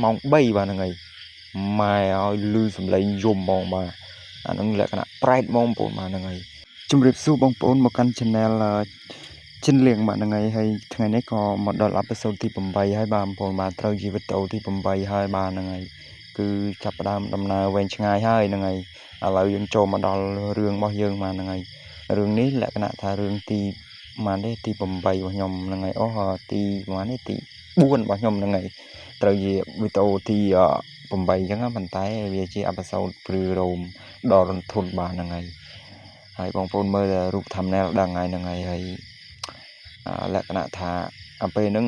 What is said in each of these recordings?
ម៉ោង3បាទហ្នឹងហើយម៉ែឲ្យលឺសំឡេងយំហ្មងបាទអាហ្នឹងលក្ខណៈប្រែតហ្មងបងប្អូនបាទហ្នឹងហើយជំរាបសួរបងប្អូនមកកាន់ Channel ចិនលៀងបាទហ្នឹងហើយហើយថ្ងៃនេះក៏មកដល់episode ទី8ហើយបាទបងប្អូនបាទត្រូវជាវីដេអូទី8ហើយបាទហ្នឹងហើយគឺចាប់ផ្ដើមដំណើរវែងឆ្ងាយហើយហ្នឹងហើយឥឡូវយើងចូលមកដល់រឿងរបស់យើងបាទហ្នឹងហើយរឿងនេះលក្ខណៈថារឿងទីប៉ុន្មានទេទី8របស់ខ្ញុំហ្នឹងហើយអូទីប៉ុន្មានទេទី4របស់ខ្ញុំហ្នឹងហើយត្រូវជាវីដេអូទី8អញ្ចឹងប៉ុន្តែវាជាepisode ព្រឺរោមដ៏រន្ធត់បាទហ្នឹងហើយហើយបងប្អូនមើលរូប thumbnail ដឹងហើយហ្នឹងហើយហើយលក្ខណៈថាអាពេលហ្នឹង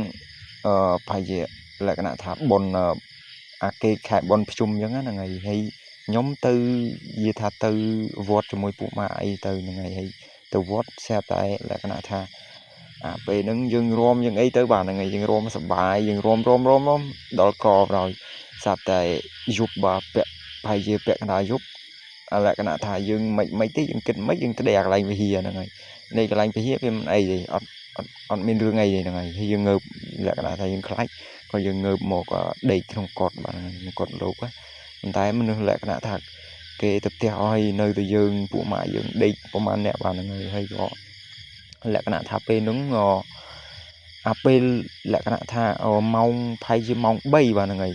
អឺប្រហែលជាលក្ខណៈថាប៉ុនអាគេខែប៉ុនភ្ជុំអញ្ចឹងហ្នឹងហើយហើយខ្ញុំទៅនិយាយថាទៅវត្តជាមួយពួកម៉ាអីទៅហ្នឹងហើយហើយទៅវត្តស្រាប់តែលក្ខណៈថាអាពេលហ្នឹងយើងរាំយើងអីទៅបាទហ្នឹងហើយយើងរាំសប្បាយយើងរាំរាំរាំរាំដល់កដល់ស្រាប់តែយប់បាទពាក់ប្រហែលជាពាក់កណ្ដាលយប់លក្ខណៈថាយើងមិនមិនទេយើងគិតមិនយើងទៅដេកកន្លែងវិហារហ្នឹងហើយនៃកន្លែងវិហារវាមិនអីទេអត់អត់អត់មានរឿងអីទេហ្នឹងហើយហើយយើងងើបលក្ខណៈថាយើងខ្លាចក៏យើងងើបមកដេកក្នុងកត់បាទហ្នឹងកត់លោកប៉ុន្តែមនុស្សលក្ខណៈថាគេទៅផ្ទះអស់ហើយនៅតែយើងពួកម៉ាយើងដេកប្រហែលអ្នកបាទហ្នឹងហើយហើយក៏លក្ខណៈថាពេលហ្នឹងអាពេលលក្ខណៈថាម៉ោងប្រហែលជាម៉ោង3បាទហ្នឹងហើយ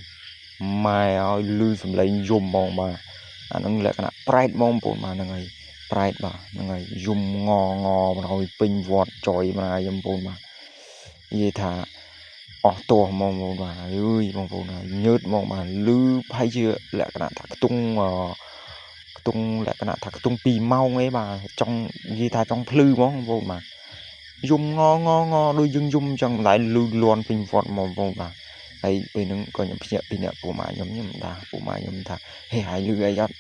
ម៉ែឲ្យលឺសំឡេងយំហ្មងបាទអាហ្នឹងលក្ខណៈប្រែតហ្មងបងប្អូនបាទហ្នឹងហើយប្រែតបាទហ្នឹងហើយយំងងបណ្ដោយពេញវត្តចុយមកហើយបងប្អូនបាទនិយាយថាអស់ទោះហ្មងបងប្អូនបាទអើយបងប្អូនញើតហ្មងបាទលឺប្រហែលជាលក្ខណៈថាខ្ទង់ខ្ទង់លក្ខណៈថាខ្ទង់2ម៉ោងអីបាទចង់និយាយថាចង់ភ្លឺហ្មងបងប្អូនបាទយំងងងដូចយើងយំអញ្ចឹងមិនដែលលឺលន់ពេញវត្តហ្មងបងប្អូនបាទហើយពេលហ្នឹងក៏ខ្ញុំភ្ញាក់ពីអ្នកពួកម៉ាខ្ញុំខ្ញុំដាពួកម៉ាខ្ញុំថាហេហើយលឺអីអត់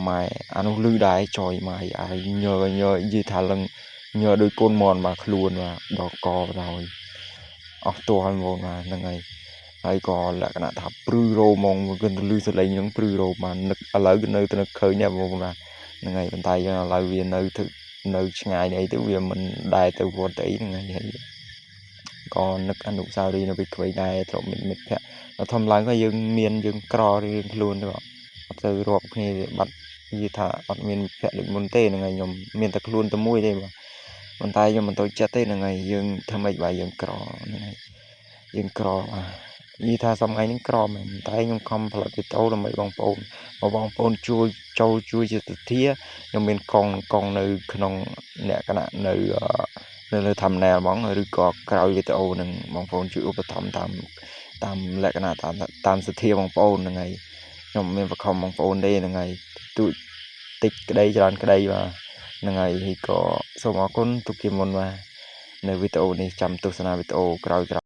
ម៉ែអានោះលឺដែរចយម៉ែអាយញើញើនិយាយថាលឹងញើដូចកូនមន់បាទខ្លួនបាទដល់កបណ្ដោយអស់តួហើយបងបាទហ្នឹងហើយហើយក៏លក្ខណៈថាព្រឺរោមងគឺលឺសលេងហ្នឹងព្រឺរោមបាទនឹកឥឡូវគឺនៅតែនឹកឃើញដែរបងបាទហ្នឹងហើយប៉ុន្តែឥឡូវវានៅទៅនៅឆ្ងាយនេះអីទៅវាមិនដែរទៅវត្តអីហ្នឹងហើយក៏នឹកអនុស្សាវរីយ៍នៅពេលក្មេងដែរធ្លាប់មានមិត្តភ័ក្តិដល់ធំឡើងក៏យើងមានយើងក្ររៀងខ្លួនទៅអត់ទៅរាប់គ្នាបាត់និយាយថាអត់មានមិត្តភ័ក្តិដូចមុនទេហ្នឹងហើយខ្ញុំមានតែខ្លួនតែមួយទេបាទប៉ុន្តែខ្ញុំមិនទៅចិត្តទេហ្នឹងហើយយើងធ្វើម៉េចបាទយើងក្រហ្នឹងហើយយើងក្របាទនិយាយថាសមថ្ងៃនេះក្រមែនតែខ្ញុំខំផលិតវីដេអូដើម្បីបងប្អូនបងប្អូនជួយចូលជួយជាទធាខ្ញុំមានកងកងនៅក្នុងលក្ខណៈនៅនៅលើ thumbnail ហ្មងឬក៏ក្រោយវីដេអូនឹងបងប្អូនជួយឧបត្ថម្ភតាមតាមលក្ខណៈតាមតាមសទ្ធាបងប្អូនហ្នឹងហើយខ្ញុំមានបខំបងប្អូនទេហ្នឹងហើយទូចតិចក្តីច្រើនក្តីបាទហ្នឹងហើយហើយក៏សូមអរគុណទុកជាមុនបាទនៅវីដេអូនេះចាំទស្សនាវីដេអូក្រោយៗ។